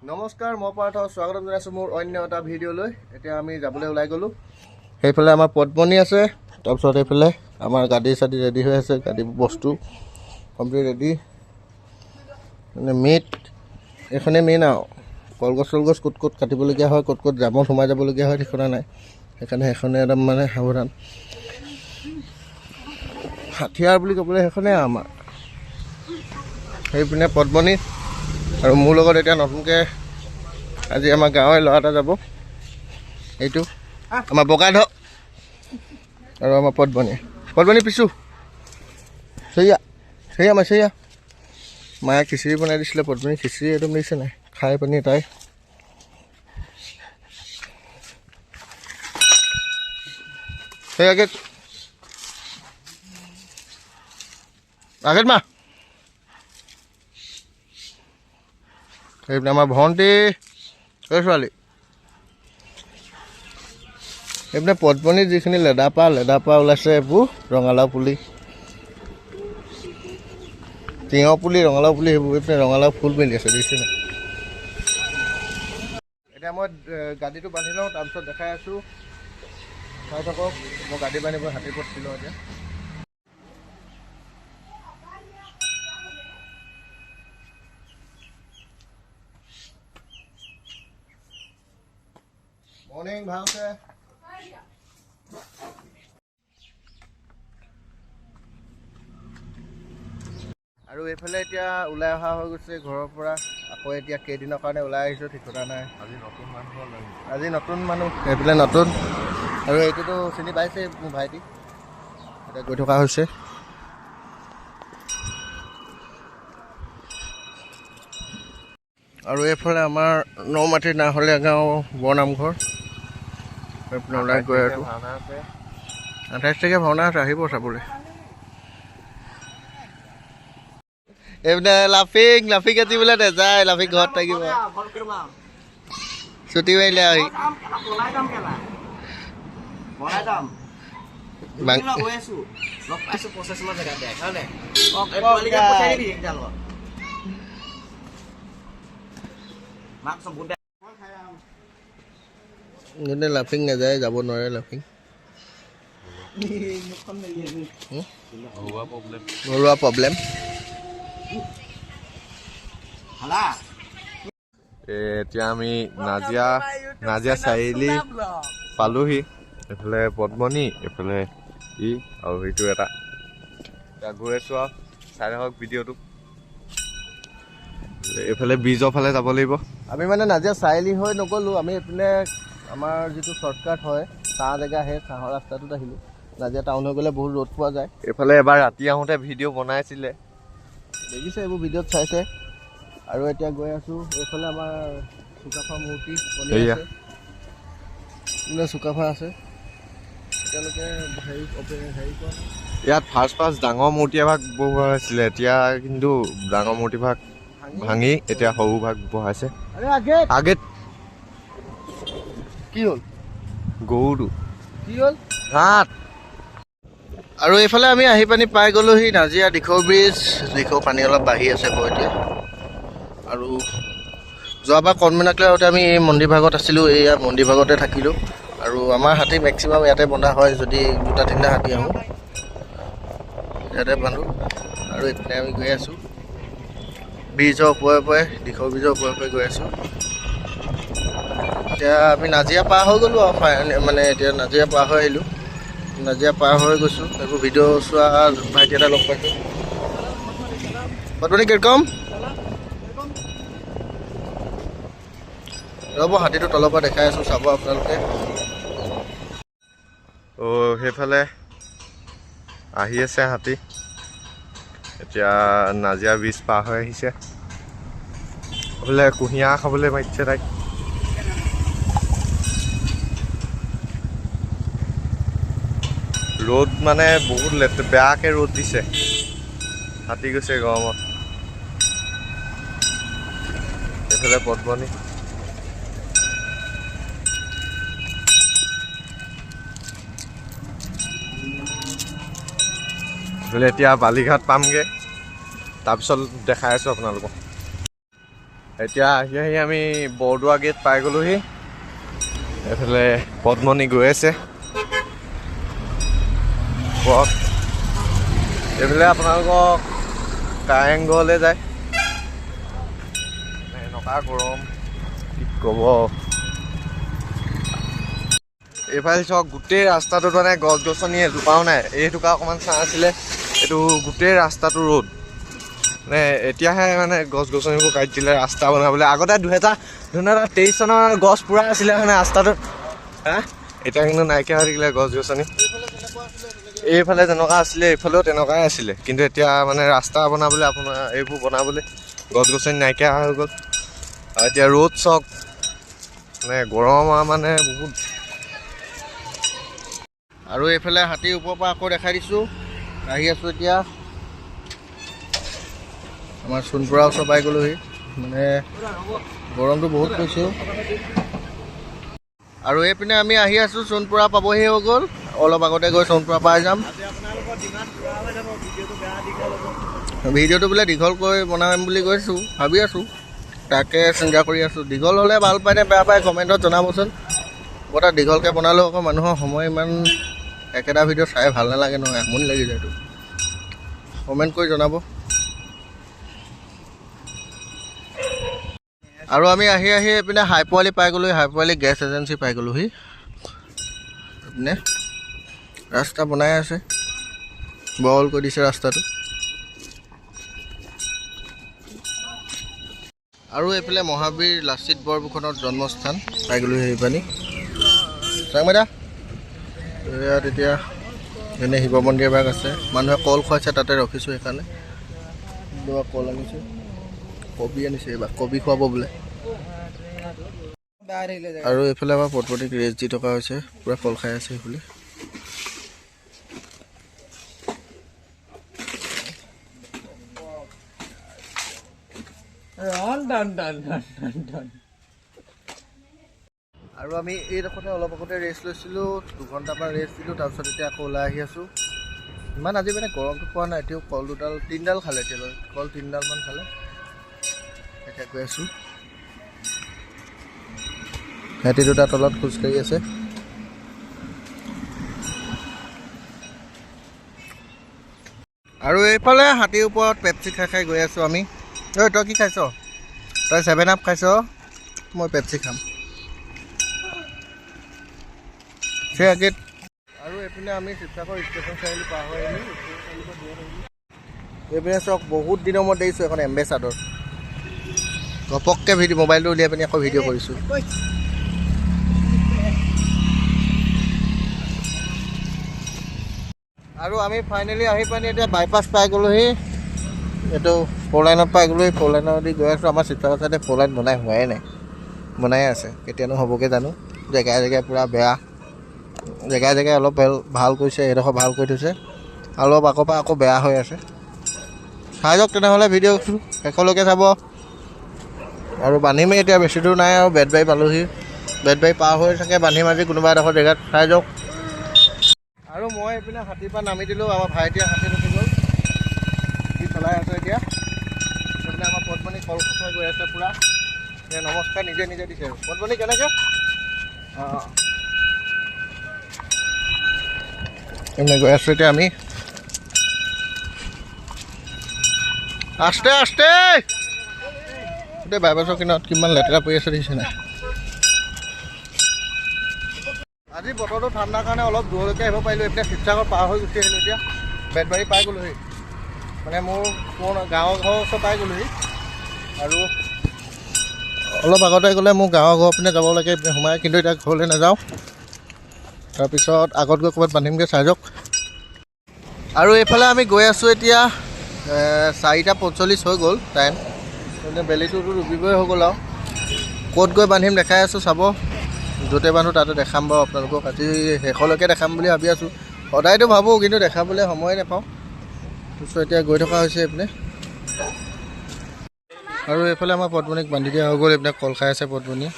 নমস্কাৰ, মই পাৰ্থ, স্বাগতম জনাইছোঁ মোৰ অন্য এটা ভিডিঅ'লৈ। এতিয়া আমি যাবলৈ ওলাই গ'লোঁ। সেইফালে আমাৰ পদ্মণি আছে, তাৰপিছত এইফালে আমাৰ গাড়ী চাডী ৰেডি হৈ আছে, গাড়ী বস্তু কমপ্লিট ৰেডি। মানে মেইন এইখনেই মেইন আৰু কলগছ চলগছ ক'ত ক'ত কাটিবলগীয়া হয়, ক'ত ক'ত জামত সোমাই যাবলগীয়া হয় ঠিকনা নাই, সেইকাৰণে সেইখনে একদম মানে সাৱধান হাথিয়াৰ বুলি ক'বলৈ সেইখনেই আৰু আমাৰ। সেইপিনে পদ্মণি আৰু মোৰ লগত এতিয়া নতুনকৈ আজি আমাৰ গাঁৱৰে ল'ৰা এটা যাব, এইটো আমাৰ বগাধ আৰু আমাৰ পদ্মণি। পদ্মণি পিছু সেয়া সেয়া মাই সেয়া মায়ে খিচিৰি বনাই দিছিলে, পদ্মণি খিচিৰি একদম দিছে নাই খাই পানি তাই। সেই আগেত আগেত মা, সেইপিনে আমাৰ ভণ্টি এই ছোৱালী। এইপিনে পদ্মণিৰ যিখিনি লেদাপা ওলাইছে, এইবোৰ ৰঙালাও পুলি, তিয়ঁহ পুলি, ৰঙালাও পুলি, সেইবোৰ এইপিনে ৰঙালাও ফুল মেলি আছে, দেখিছে নাই? এতিয়া মই গাড়ীটো বান্ধি লওঁ, তাৰপিছত দেখাই আছোঁ, চাই থাকক। মই গাড়ী বান্ধিব হাতীৰ পথ লওঁ এতিয়া। মৰ্ণিং, ভাল আছে? আৰু এইফালে এতিয়া ওলাই অহা হৈ গৈছে ঘৰৰ পৰা। আকৌ এতিয়া কেইদিনৰ কাৰণে ওলাই আহিছোঁ ঠিকনা নাই। আজি নতুন মানুহ, আজি নতুন মানুহ, এইফালে নতুন। আৰু এইটোতো চিনি পাইছে মোৰ ভাইটি, এতিয়া গৈ থকা হৈছে। আৰু এইফালে আমাৰ নমাটি নাহলীয়া গাঁও বৰনামঘৰ, এইপিনে ওলাই গৈ আছোঁ। 28 তাৰিখে ভাওনা আছে, আহিব চাবলৈ। এইপিনে লাফিং, লাফিং আজি বোলে নাযায়, লাফিং ঘৰত থাকিব, ছুটি মাৰিলে আহি। লাফিং নাযায়, যাব নোৱাৰে লাফিং, ঘৰুৱা প্ৰব্লেম। এতিয়া আমি নাজিয়া চাৰিআলি পালোহি। এইফালে পদ্মণি, এইফালে ই আৰু সেইটো এটা। এতিয়া গৈ আছোঁ আৰু, চাই থাকক ভিডিঅ'টো। এইফালে ব্ৰিজৰ ফালে যাব লাগিব। আমি মানে নাজিয়া চাৰিআলি হৈ নগ'লোঁ, আমি এইপিনে আমাৰ যিটো শ্বৰ্টকাট হয় চাহ জেগা, সেই চাহৰ ৰাস্তাটোত আহিলোঁ। নাজিয়া টাউন হৈ গ'লে বহুত ৰ'দ পোৱা যায়। এইফালে এবাৰ ৰাতি আহোঁতে ভিডিঅ' বনাইছিলে, দেখিছে, এইবোৰ ভিডিঅ'ত চাইছে। আৰু এতিয়া গৈ আছোঁ, এইফালে আমাৰ চুকাফা মূৰ্তি বনি আছে, চুকাফা আছে। এতিয়ালৈকে হেৰি হেৰি কৰা ইয়াত ফাৰ্ষ্ট ডাঙৰ মূৰ্তি এভাগ বহোৱা হৈছিলে, এতিয়া কিন্তু ডাঙৰ মূৰ্তিভাগ ভাঙি এতিয়া সৰু ভাগ বহাইছে। আগেত কি হ'ল গৰুটো কি হ'ল ঘাট। আৰু এইফালে আমি আহি পানি পাই গ'লোহি নাজিৰা দিখৌ ব্ৰিজ। দিখৌ পানী অলপ বাঢ়ি আছে বাৰু এতিয়া। আৰু যোৱাবাৰ কণমিনাকলৈ আহোঁতে আমি এই মন্দিৰ ভাগত আছিলোঁ, এইয়া মন্দিৰ ভাগতে থাকিলোঁ। আৰু আমাৰ হাতী মেক্সিমাম ইয়াতে বন্ধা হয়, যদি দুটা তিনিটা হাতী আহোঁ ইয়াতে বান্ধো। আৰু এইপিনে আমি গৈ আছোঁ ব্ৰিজৰ ওপৰে ওপৰে, দিখৌ ব্ৰিজৰ ওপৰে ওপৰে গৈ আছোঁ। এতিয়া আমি নাজিৰা পাৰ হৈ গ'লোঁ আৰু মানে এতিয়া নাজিৰা পাৰ হৈ আহিলোঁ, নাজিৰা পাৰ হৈ গৈছোঁ। এইবোৰ ভিডিঅ' চোৱা ভাইটি এটা লগ পাইছোঁ। পদ্মণি কেৰকম ৰ'ব, হাতীটো তলৰ পৰা দেখাই আছোঁ, চাব আপোনালোকে। অ' সেইফালে আহি আছে হাতী। এতিয়া নাজিৰা ব্ৰিজ পাৰ হৈ আহিছে। বোলে কুঁহিয়াৰ খাবলৈ মাতিছে তাইক। ৰ'দ মানে বহুত বেয়াকে ৰ'দ দিছে, হাতী গৈছে গৰমত। এইফালে পদ্মণি। এইফালে এতিয়া বালিঘাট পামগৈ, তাৰপিছত দেখাই আছোঁ আপোনালোকক। এতিয়া আহি আহি আমি বৰদোৱা গেট পাই গ'লোহি। এইফালে পদ্মণি গৈ আছে। এইফালে আপোনালোকক কাৰেংঘৰলৈ যায়। এনেকুৱা গৰম কি ক'ব। এইফালে চাওক গোটেই ৰাস্তাটোত মানে গছ গছনি এজোপাও নাই। এই টুকুৰা অকণমান ছাঁ আছিলে, এইটো গোটেই ৰাস্তাটো ৰ'দ। মানে এতিয়াহে মানে গছ গছনিবোৰ কাটি দিলে ৰাস্তা বনাবলৈ। আগতে 2023 চনৰ গছ পূৰা আছিলে মানে ৰাস্তাটোত, হা, এতিয়া কিন্তু নাইকিয়া হৈ থাকিলে গছ গছনি। এইফালে যেনেকুৱা আছিলে এইফালেও তেনেকুৱাই আছিলে, কিন্তু এতিয়া মানে ৰাস্তা বনাবলৈ আপোনাৰ এইবোৰ বনাবলৈ গছ গছনি নাইকিয়া হৈ গ'ল। আৰু এতিয়া ৰ'দ চাওক, মানে গৰম মানে বহুত। আৰু এইফালে হাতীৰ ওপৰৰ পৰা আকৌ দেখাই দিছোঁ। আহি আছোঁ এতিয়া আমাৰ চোনপুৰা ওচৰ পাই গ'লোহি। মানে গৰমটো বহুত পৰিছে। আৰু এইপিনে আমি আহি আছোঁ, চোনপুৰা পাবহি হৈ গ'ল। অলপ আগতে গৈ চোনপুৰা পাই যাম। ভিডিঅ'টো বোলে দীঘলকৈ বনাম বুলি কৈছোঁ, ভাবি আছোঁ, তাকে চিন্তা কৰি আছোঁ। দীঘল হ'লে ভাল পায় নে বেয়া পায় কমেণ্টত জনাবচোন। বৰ এটা দীঘলকৈ বনালেও আকৌ মানুহৰ সময় ইমান একেটা ভিডিঅ' চাই ভাল নালাগে নহয়, আমনি লাগি যায়তো। কমেণ্ট কৰি জনাব। আৰু আমি আহি আহি এইপিনে হাই পোৱালি পাই গ'লোহি, হাই পোৱালি গেছ এজেঞ্চি পাই গ'লোহি। এইপিনে ৰাস্তা বনাই আছে, বহল কৰি দিছে ৰাস্তাটো। আৰু এইফালে মহাবীৰ লাচিত বৰফুকনৰ জন্মস্থান পাই গ'লোহি সেইপানি। চাংমাইদা ইয়াত এতিয়া এনে শিৱ মন্দিৰ এভাগ আছে, মানুহে কল খুৱাইছে, তাতে ৰখিছোঁ সেইকাৰণে। কল আনিছে, কবি আনিছে, এইবাৰ কবি খুৱাব বোলে। আৰু এইফালে আমাৰ পটপটিক ৰেষ্ট দি থকা হৈছে, পূৰা কল খাই আছে সেইফালে। আৰু আমি এইডোখৰতে অলপ আগতে ৰেষ্ট লৈছিলোঁ, 2 ঘণ্টামান ৰেষ্ট দিলোঁ। তাৰপিছত এতিয়া আকৌ ওলাই আহি আছোঁ। ইমান আজি মানে গৰমটো পোৱা নাই, এতিয়াও কল দুডাল তিনিডাল খালে, এতিয়ালৈ কল তিনিডালমান খালে। এতিয়া গৈ আছোঁ, সিহঁতি দুটা তলত খোজকাঢ়ি আছে। আৰু এইফালে হাতীৰ ওপৰত পেপচি খাই খাই গৈ আছোঁ আমি। ঐ তই কি খাইছ? তই 7 আপ খাইছ, মই পেপচি খাম। আৰু এইপিনে আমি শিৱসাগৰ ষ্টেচন চাৰিআলি পাৰ হৈ আহিলোঁ। এইপিনে চাওক, বহুত দিনৰ মূৰত দেখিছোঁ এখন এম্বেচাদৰ। ঘপককৈ ভিডিঅ' মোবাইলটো উলিয়াই পিনি আকৌ ভিডিঅ' কৰিছোঁ। আৰু আমি ফাইনেলি আহি পানি এতিয়া বাইপাছ পাই গ'লোহি, এইটো ফ'ৰ লাইনত পাই গ'লোহি। ফ'ৰ লাইনেদি গৈ আছোঁ। আমাৰ শিৱসাগৰ চাইডে ফ'ৰ লাইন বনাই হোৱাই নাই, বনাই আছে, কেতিয়ানো হ'বগৈ জানো। জেগাই জেগাই পূৰা বেয়া, জেগাই জেগাই অলপ ভাল ভাল কৰিছে, এইডোখৰ ভাল কৰি থৈছে, অলপ আগৰ পৰা আকৌ বেয়া হৈ আছে। চাই যাওক তেনেহ'লে ভিডিঅ' শেষলৈকে চাব। আৰু বান্ধিমেই এতিয়া, বেছি দূৰ নাই আৰু বেতবাৰী পালোহি। বেতবাৰী পাৰ হৈ চাগে বান্ধিম আজি কোনোবা এডোখৰ জেগাত, চাই যাওক। আৰু মই এইপিনে হাতীৰ পৰা নামি দিলোঁ, আমাৰ ভাইটিয়ে হাতীত উঠি গ'ল, সি চলাই আছে এতিয়া। সেইপিনে আমাৰ পদ্মণি কল খোৱাই গৈ আছে পূৰা। এই নমস্কাৰ নিজে নিজে দিছে। পদ্মণি কেনেকৈ অঁ এনে গৈ আছোঁ এতিয়া আমি। আস্তে আস্তে, গোটেই বাইপাছৰ কিনাৰত কিমান লেতেৰা পৰি আছে দেখিছে নাই। আজি বতৰটো ঠাণ্ডাৰ কাৰণে অলপ দূৰলৈকে আহিব পাৰিলোঁ। এইপিনে শিৱসাগৰ পাৰ হৈ গুচি আহিলোঁ, এতিয়া বেতবাৰী পাই গ'লোহি। মানে মোৰ পুৰণা গাঁৱৰ ঘৰৰ ওচৰ পাই গ'লোহি। আৰু অলপ আগতে গ'লে মোৰ গাঁৱৰ ঘৰৰ পিনে যাব লাগে এইপিনে সোমাই, কিন্তু এতিয়া ঘৰলৈ নাযাওঁ। তাৰপিছত আগত গৈ ক'ৰবাত বান্ধিমগৈ, চাই যাওক। আৰু এইফালে আমি গৈ আছোঁ এতিয়া, 4:45 হৈ গ'ল টাইম, বেলিটোতো ডুবিবই হৈ গ'ল। আৰু ক'ত গৈ বান্ধিম দেখাই আছোঁ, চাব। য'তে বান্ধো তাতে দেখাম বাৰু আপোনালোকক। আজি শেষলৈকে দেখাম বুলি ভাবি আছোঁ। সদায়তো ভাবোঁ, কিন্তু দেখাবলৈ সময়ে নাপাওঁ। তাৰপিছত এতিয়া গৈ থকা হৈছে এইপিনে। আৰু এইফালে আমাৰ পদ্মণিক বান্ধি দিয়া হৈ গ'ল। এইপিনে কল খাই আছে পদ্মণিয়ে।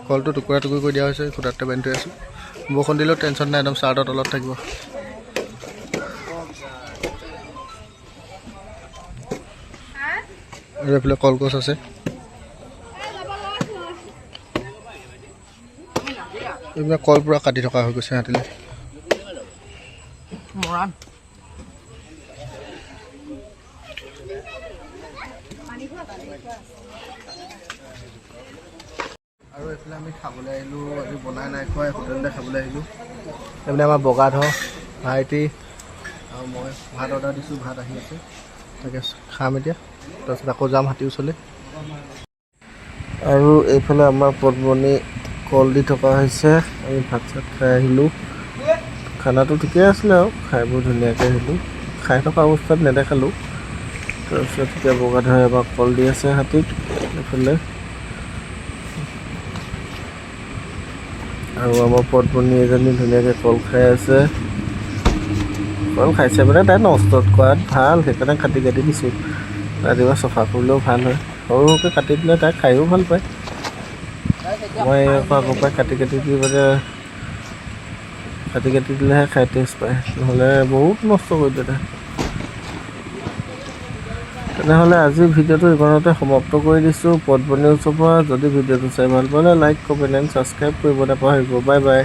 কলটো টুকুৰা টুকুৰি কৰি দিয়া হৈছে, খুঁটাতে বান্ধি থৈ আছোঁ। বৰষুণ দিলেও টেনশ্যন নাই, একদম চাৰ্টৰ তলত থাকিব। আৰু এইফালে কলগছ আছে। এইবিলাক কল পূৰা কাটি থকা হৈ গৈছে হাতীলৈ। মৰাণ। আৰু এইফালে আমি খাবলৈ আহিলোঁ, আজি বনাই নাই খোৱা, হোটেলতে খাবলৈ আহিলোঁ। এইপিনে আমাৰ বগাধৰ ভাইটি আৰু মই ভাত অৰ্ডাৰ দিছোঁ, ভাত আহি আছে, তাকে খাম এতিয়া। তাৰপিছত আকৌ যাম হাতীৰ ওচৰলৈ। আৰু এইফালে আমাৰ পদ্মণি কল দি থকা হৈছে। আমি ভাত চাত খাই আহিলোঁ, খানাটো ঠিকেই আছিলে আৰু খাই বৈ ধুনীয়াকৈ আহিলোঁ। খাই থকা অৱস্থাত নেদেখালোঁ। তাৰপিছত এতিয়া বগাধৰে আমাক কল দি আছে হাতীক এইফালে। আৰু আমাৰ পদ্মণি এজনী ধুনীয়াকৈ কল খাই আছে। কল খাইছে মানে তাই নষ্ট কৰাত ভাল, সেইকাৰণে কাটি কাটি দিছোঁ। ৰাতিপুৱা চফা কৰিলেও ভাল হয়, সৰু সৰুকৈ কাটি দিলে তাই খায়ো ভাল পায়। মই আকৌ আগৰ পৰাই কাটি কাটি দি মানে কাটি কাটি দিলেহে খাই টেষ্ট পায়, নহ'লে বহুত নষ্ট কৰি দিয়ে তাই। তেনেহ'লে আজিৰ ভিডিঅ'টো ইমানতে সমাপ্ত কৰি দিছোঁ পদ্মণিৰ ওচৰৰ পৰা। যদি ভিডিঅ'টো চাই ভাল পালে লাইক, কমেণ্ট এণ্ড ছাবস্ক্ৰাইব কৰিব নাপাহৰিব। Bye bye.